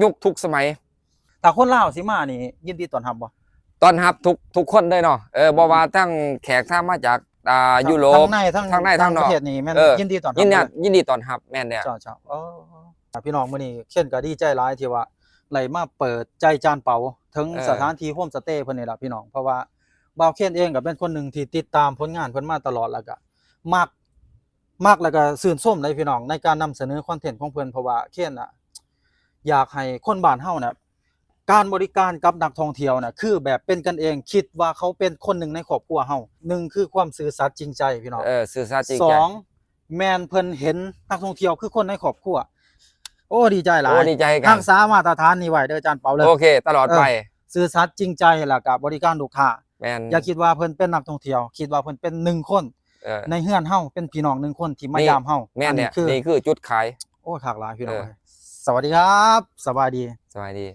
ຍຸກທຸກສະໄໝ. ຖ້າຄົນລາວຊິມານີ້ ຍິນດີຕ້ອນຮັບບໍ່? ຕ້ອນຮັບທຸກ ທຸກຄົນເລີຍເນາະ. ເອີ ບໍ່ວ່າທັງແຂກ ທັງມາຈາກ ອ່າ ຢູໂຣບ ທັງໃນ ທັງ ທັງໃນ ທັງນອກ ປະເທດນີ້ແມ່ນ ເອີ ຍິນດີຕ້ອນຮັບ ຍິນດີ ເລີຍ ຍິນດີຕ້ອນຮັບ ແມ່ນແລ້ວ. ເຈົ້າ ເຈົ້າ. ໂອ້ ພີ່ນ້ອງ ມື້ນີ້ເຄນກໍດີໃຈຫຼາຍທີ່ວ່າໄດ້ມາເປີດໃຈຈານເປົາເຖິງ ເອີ ສະຖານທີ່ໂຮມສະເຕຍເພິ່ນນີ້ລະ ພີ່ນ້ອງ. ເພາະວ່າບ່າວເຄນເອງກໍເປັນຄົນໜຶ່ງທີ່ຕິດຕາມຜົນງານເພິ່ນມາຕະຫຼອດ ແລ້ວກໍມັກ ມັກ ແລ້ວກໍຊື່ນຊົມເດ້ ພີ່ນ້ອງ ໃນການນຳສະເໜີຄອນເທັນຂອງເພິ່ນ. ເພາະວ່າເຄນນະ ຢາກໃຫ້ຄົນບ້ານເຮົານະ ການບໍລິການກັບນັກທ່ອງທ່ຽວນະ ຄືແບບເປັນກັນເອງ ຄິດວ່າເຂົາເປັນຄົນໜຶ່ງໃນຄອບຄົວເຮົາ. ໜຶ່ງ ຄືຄວາມຊື່ສັດຈິງໃຈ ພີ່ນ້ອງ. ເອີ ຊື່ສັດຈິງໃຈ. ສອງ ແມ່ນເພິ່ນເຫັນນັກທ່ອງທ່ຽວຄືຄົນໃນຄອບຄົວ. ໂອ້ ດີໃຈຫຼາຍ. ໂອ້ ດີໃຈກັນ. ຮັກສາມາດຕະຖານນີ້ໄວ້ເດີ ຈານເປົາເລີຍ. ໂອເຄ ຕະຫຼອດໄປ. ເອີ ຊື່ສັດຈິງໃຈ ແລ້ວກໍບໍລິການລູກຄ້າ. ແມ່ນ. ຢ່າຄິດວ່າເພິ່ນເປັນນັກທ່ອງທ່ຽວ ຄິດວ່າເພິ່ນເປັນໜຶ່ງຄົນ ເອີ ໃນເຮືອນເຮົາ ເປັນພີ່ນ້ອງໜຶ່ງຄົນທີ່ມາ ນີ້ ຢາມເຮົາ. ແມ່ນແຫຼະ ອັນນີ້ຄື ນີ້ຄືຈຸດຂາຍ. ໂອ້ ຄັກຫຼາຍ ພີ່ນ້ອງ. ເອີ ເອີຍ ສະຫວັດດີຄັບ ສະບາຍດີ ສະບາຍດີ.